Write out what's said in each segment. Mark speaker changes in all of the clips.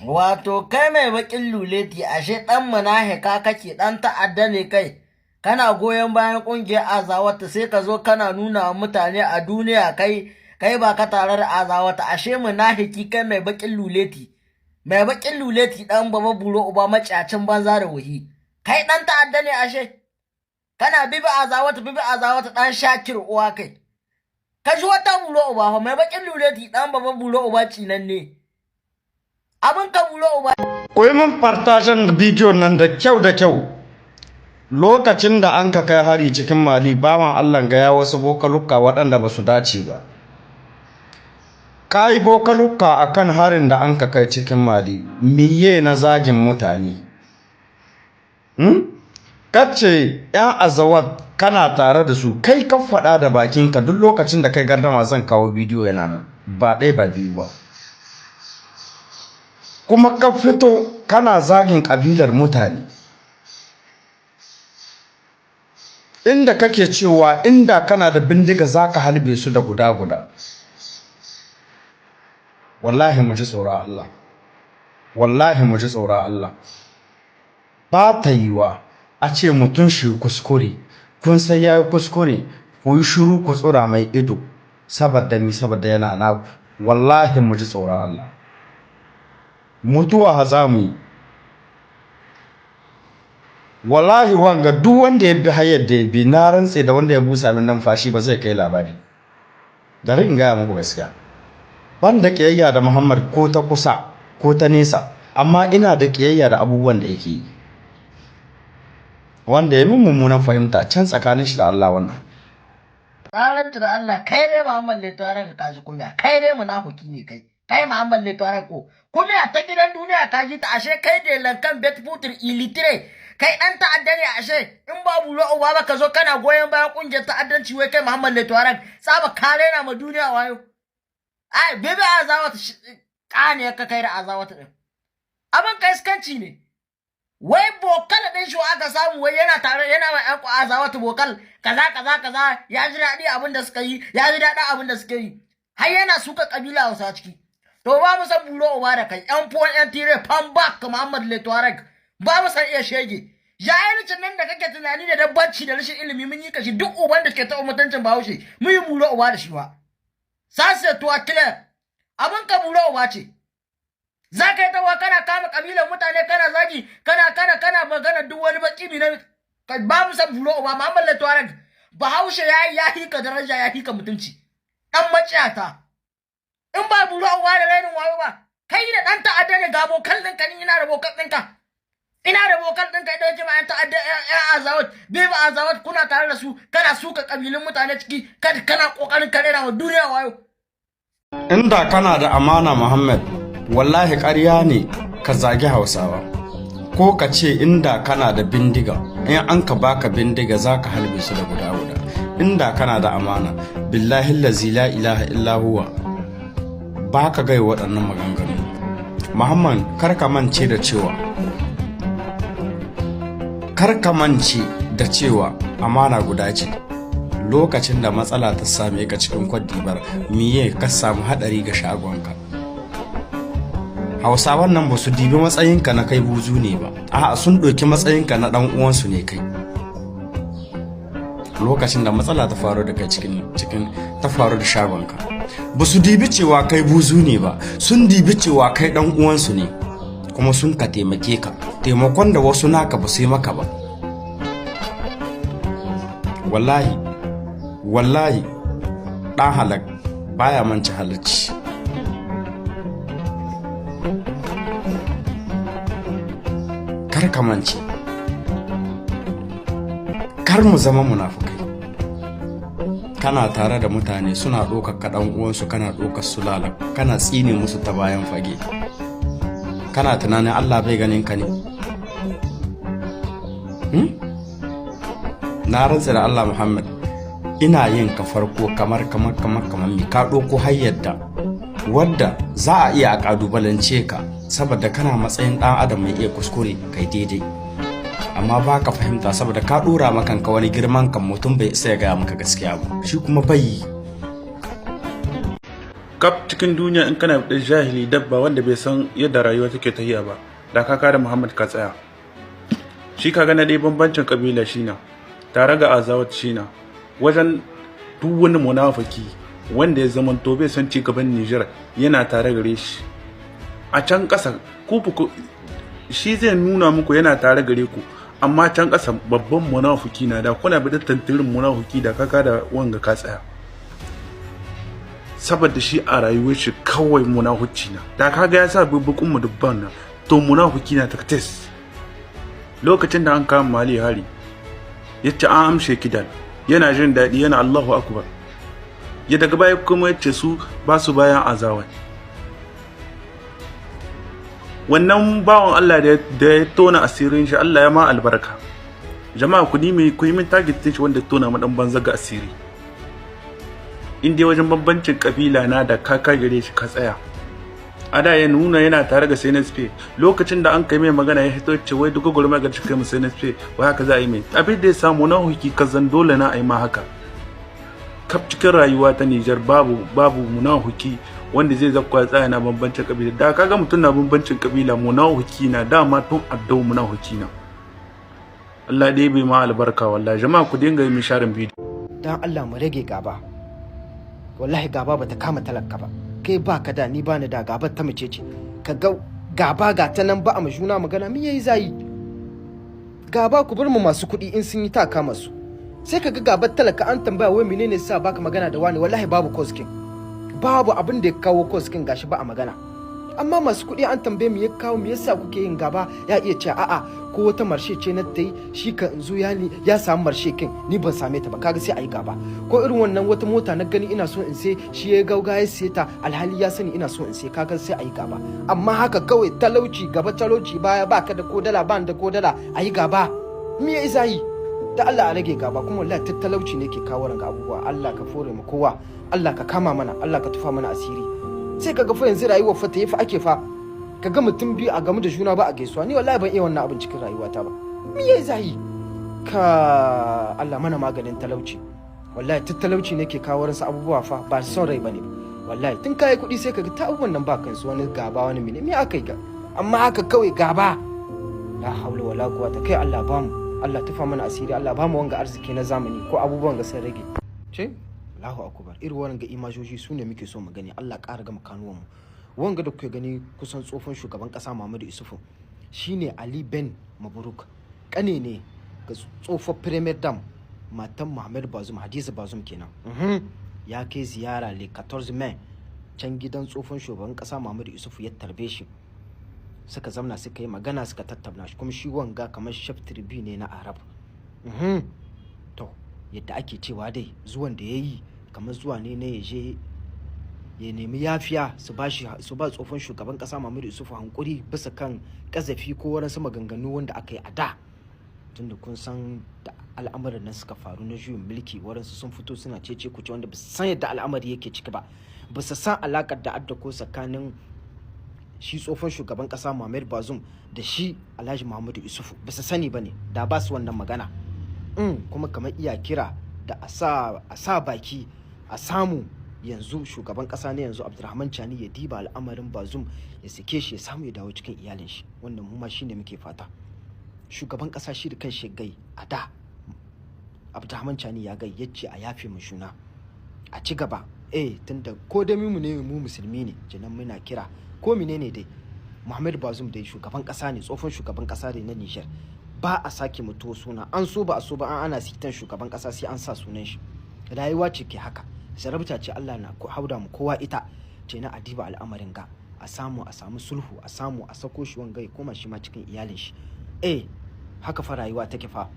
Speaker 1: Wato kai mai baƙin luleti, ashe ɗan munahika kake, ɗan ta'adda ne kai. Kana goyon bayan ƙungiyar Azawata, sai ka zo kana nuna wa mutane a duniya kai ba ka tare da Azawata. Ashe munahiki kai, mai baƙin luleti. Mai baƙin luleti, ɗan baba buro uba, macacin banza da wuhi. Kai ɗan ta'adda ne ashe. Kana bibi Azawata, bibi Azawata, ɗan shakir uwa kai. Ka ji wata buro uba fa, mai baƙin luleti, ɗan baba buro uba, tsinanne. Abin ka buro uba.
Speaker 2: Ku yi min partagen bidiyon nan da kyau da kyau. Lokacin da an ka kai hari cikin Mali, bawan Allah ga ya wasu bokaluka waɗanda ba su dace ba. Ka yi bokaluka a kan harin da an ka kai cikin Mali, miye na zagin mutane? Kace 'yan Azawad kana tare da su, kai ka faɗa da bakinka. Duk lokacin da kai gardama zan kawo bidiyo, yana nan, ba ɗaya ba biyu ba. Kuma ka fito kana zagin ƙabilar mutane. Inda kake cewa inda kana da bindiga za ka halbe su da guda-guda. Wallahi mu ji tsoron Allah. Wallahi mu ji tsoron Allah. Ba ta yiwa a ce mutum shi kuskure, kun san ya yi kuskure, ku yi shiru ku tsura mai ido, saboda mi? Saboda yana naku. Wallahi mu ji tsoron Allah. Mutuwa za mu yi. Wallahi wanga duk wanda ya bi hanyar da ya bi, na rantse da wanda ya busa min numfashi, ba zai kai labari. Bari in gaya muku gaskiya. Ban da ƙiyayya da Muhammad ko ta kusa ko ta nesa, amma ina da ƙiyayya da abubuwan da yake yi. Wanda ya min mummunan fahimta, can tsakanin shi da Allah wannan.
Speaker 1: Tsarantu da Allah, kai dai Muhammad Letuwaran ka kaji kunya, kai dai munafiki ne kai. Kai Muhammad Letuwaran ko kunya ta gidan duniya ka ji ta. Ashe kai da lankan bet putur illiterate, kai dan ta'adda ne ashe. In babu ruwa uba ba, ka zo kana goyon bayan kungiyar ta'addanci. Wai kai Muhammad Letuwaran, tsaba ka rena ma duniya wayo. Ai bebe Azawata kane ka kai da Azawata din, abin kai iskanci ne. Wai vocal din shi aka samu, wai yana tare, yana ma yan Azawata vocal, kaza kaza kaza, ya ji daɗi abin da suka yi, ya ji daɗin abin da suka yi, har yana suka kabila Hausa ciki. To ba mu san buro uba da kai, yan fuwan yan tire fan back Muhammad Letuareg, ba mu san iya shege jahilcin nan da kake tunani da dabbanci da rashin ilimi. Mun yi kashi duk uban da ke taɓa mutuncin Bahaushe, mun yi buro uba da shi ba. Ça c'est toi clair. Abin ka buro uba ce. Za ka yi tawa kana kama kabilan mutane, kana zagi, kana magana duk wani baki na ba mu san buro uba. Muhammad Letuareg, Bahaushe ya hika daraja, ya hika mutunci, dan maciyata. In ba buro uba da rainin wayo ba, kai da dan ta'adda ne. Ga vocal ɗinka, ni ina da vocal ɗinka, ina da vocal ɗinka. Idan jama'a yan ta'adda, yan Azawat, beba Azawat, kuna tare da su, kana suka kabilun mutane ciki, kana kokarin ka rena wa duniya wayo.
Speaker 2: Inda kana da amana Muhammad, wallahi ƙarya ne ka zagi Hausawa. Ko ka ce inda kana da bindiga, in an ka baka bindiga za ka halbe su da guda guda. Inda kana da amana, billahi lazi la ilaha illa huwa, ba ka gai waɗannan maganganu. Muhammad, kar ka mance da cewa, kar ka mance da cewa amana guda ce. Lokacin da matsala ta same ka cikin Kwadibar, miye ka samu hadari ga shagonka, Hausawan nan ba su dibi matsayinka na kai buzu ne ba, a'a, sun ɗauki matsayinka na ɗan uwansu ne kai. Lokacin da matsala ta faru da kai cikin ta faru da shagonka, ba su dibi cewa kai buzu ne ba, sun dibi cewa kai ɗan uwansu ne, kuma sun ka taimake ka, taimakon da wasu naka ba su yi maka ba. Wallahi wallahi, ɗan halak baya manci halacci. Kar ka mance, kar mu zama munafukai. Kana tare da mutane suna ɗaukar ka ɗan uwansu, kana ɗaukar su lala, kana tsine musu ta bayan fage. Kana tunanin Allah bai ganin ka ne? Na rantse da Allah Muhammad, ina yin ka farko kamar mi ka ɗauko hanyar da wadda za a iya a ƙalubalance ka, saboda kana matsayin ɗan adam mai iya kuskure kai daidai, amma ba ka fahimta saboda ka ɗora makanka wani girman kan mutum bai isa ya gaya maka gaskiya ba, shi kuma bai yi.
Speaker 3: Kaf cikin duniya, in kana da jahili, dabba wanda bai san yadda rayuwa take tahiya ba, da ka kare Muhammad ka tsaya. Shi kaga na dai bambancin kabila shi na tare ga Azawat, shi na wajen duk wani munafiki wanda ya zamanto bai san ci gaban Nijar yana tare gare shi a can ƙasa. Ku shi zai nuna muku yana tare gare ku, amma can ƙasa babban munafiki na. Da kuna bi tantirin munafiki, da kaka da wanga ka tsaya, saboda shi a rayuwar shi kawai munafuci na. Da kaga ya sa bubbukun mu dubban na, to munafiki na taktis. Lokacin da an kama Mali hari, yace an amshe Kidal, yana jin daɗi, yana Allahu akbar. Ya daga baya kuma yace su ba su bayan Azawai. Wannan bawan Allah da ya tona asirin shi, Allah ya ma albarka. Jama'a, ku nemi ku yi min target shi wanda ya tona ma dan banza ga asiri. In dai wajen bambancin kabila na, da kaka gare shi ka tsaya. A da ya nuna yana tare ga CNSP, lokacin da an kai mai magana ya hito ce wai duk gwagwarmaya ga cikin mu CNSP, wai haka za a yi mai abin da ya samu na huki kazan. Dole na a yi ma haka. Kaf cikin rayuwa ta Nijar babu munahuki wanda zai zakwa ya tsaya na bambancin kabila. Da kaga mutum na bambancin kabila, munahuki na, dama tun addau munahuki na. Allah dai bai ma albarka wallahi. Jama'a, ku dinga yi min sharing bidiyo.
Speaker 4: Dan Allah mu rage gaba. Wallahi gaba bata kama talaka ba. Kai ba ka da, ni ba ni da, gaba ta mace ce. Ka ga gaba ga ta nan, ba a juna magana, me yayi zai gaba? Ku bar mu masu kuɗi, in sun yi ta kama su. Sai ka ga gabar talaka, an tambaya wai menene sa baka magana da wani, wallahi babu koskin, babu abin da ya kawo koskin, gashi ba a magana. Amma masu kuɗi, an tambaye mu ya kawo, me yasa kuke yin gaba, ya iya cewa a'a, ko wata marché ce na ta yi, shi ka in zo ya ni ya samu marché kin, ni ban same ta ba, kaga sai a yi gaba. Ko irin wannan wata mota na gani ina so in sai, shi ya gauga ya siye ta, alhali ya sani ina so in sai, kaga sai a yi gaba. Amma haka kawai, talauci gaba, talauci baya, baka da ko dala, ban da ko dala, a yi gaba, me ya isa yi? Da Allah a rage gaba. Kuma wallahi talauci ne ke kawo ranga abubuwa. Allah ka fore mu kowa, Allah ka kama mana, Allah ka tufa mana asiri. Sai kaga fa yanzu rayuwar fa ta yi fa ake fa kaga mutum biyu a gamu da juna ba a gaisuwa. Ni wallahi ban iya wannan abin cikin rayuwata ba. Me yayi zahi ka? Allah mana maganin talauci. Wallahi talauci ne ke kawo wasu abubuwa fa, ba son rai bane. Wallahi tun kayi kuɗi sai kaga ta abubuwan nan ba kansu, wani gaba, wani mene, me aka yi ga? Amma haka kawai gaba, la haula wala quwwata. Kai, Allah bamu, Allah tufa mana asiri, Allah bamu wanga arziki na zamani, ko abubuwan ga sun rage ce. Allahu akbar! Irin wannan ga imajoji su ne muke so mu gani. Allah ƙara gama kanuwan mu. Wanga da kuke gani kusan tsofan shugaban ƙasa Muhammadu Isufu shine Ali Ben Mabruk, kane ne ga tsofan Premier Dame, matan Muhammad Bazoum, Hadiza Bazoum kenan. Ya kai ziyara le 14 Mai can gidan tsofan shugaban ƙasa Muhammadu Isufu, ya tarbe shi, suka zamna, suka yi magana, suka tattauna shi. Kuma shi wanga kamar chef tribu ne na Arab. To, yadda ake cewa dai, zuwan da ya yi kamar zuwa ne na ya je ya nemi yafiya, su ba shi, su ba tsofan shugaban kasa Muhammadu Yusufu hankuri bisa kan kazafi ko wasu maganganu wanda aka yi a da. Tunda kun san da al'amuran nan suka faru na juyin mulki, waransu sun fito suna cece kuce wanda ba su san yadda al'amari yake ciki ba, ba su san alakar da adda ko tsakanin shi tsofan shugaban kasa Muhammad Bazoum da shi Alhaji Muhammadu Yusufu, ba su sani ba ne da ba su wannan magana. Kuma kamar iya kira da a sa baki a samu yanzu shugaban kasa ne yanzu Abdulrahman Chani ya diba al'amarin Bazoum, ya sake shi, ya samu ya dawo cikin iyalin shi. Wannan mu ma shine muke fata. Shugaban kasa shi da kan gai a da Abdulrahman Chani ya gai, yace a yafe mu juna, a ci gaba. Eh, tunda ko da mu ne, mu musulmi ne, kenan muna kira ko menene dai, Muhammad Bazoum dai shugaban kasa ne, tsofan shugaban kasa ne na Niger. Ba a sake mutuwa suna, an so ba a so ba, an ana sitan shugaban kasa sai an sa sunan shi. Rayuwa ce ke haka, sarauta ce Allah na hauda mu kowa ita ce na adiba al'amarin ga a samu sulhu, a samu a sako shi wanga ya koma shi ma cikin iyalin shi. Eh, haka fa rayuwa take fa.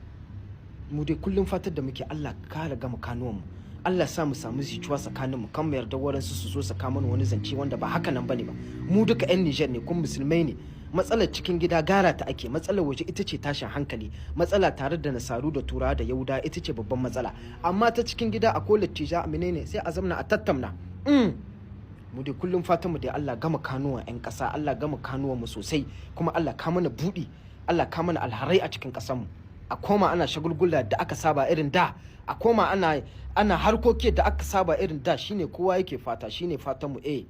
Speaker 4: Mu dai kullum fatar da muke, Allah kare gama kanuwan mu, Allah sa mu samu jituwa tsakanin mu, kan mu yarda waransu su zo su kama wani zance wanda ba haka nan bane ba. Mu duka yan Niger ne, kuma musulmai ne. Matsalar cikin gida gara ta ake, matsalar waje ita ce tashin hankali. Matsala tare da Nasaru da Turawa da Yahuda ita ce babban matsala, amma ta cikin gida a kola tija menene, sai a zamna a tattamna. Mu dai kullum fatan mu dai, Allah gama kanuwan yan ƙasa, Allah gama kanuwan mu sosai, kuma Allah ka mana buɗi, Allah ka mana alharai a cikin ƙasar mu. A koma ana shagulgula da aka saba irin da, a koma ana harkoki da aka saba irin da, shine kowa yake fata, shine fatan mu. Eh.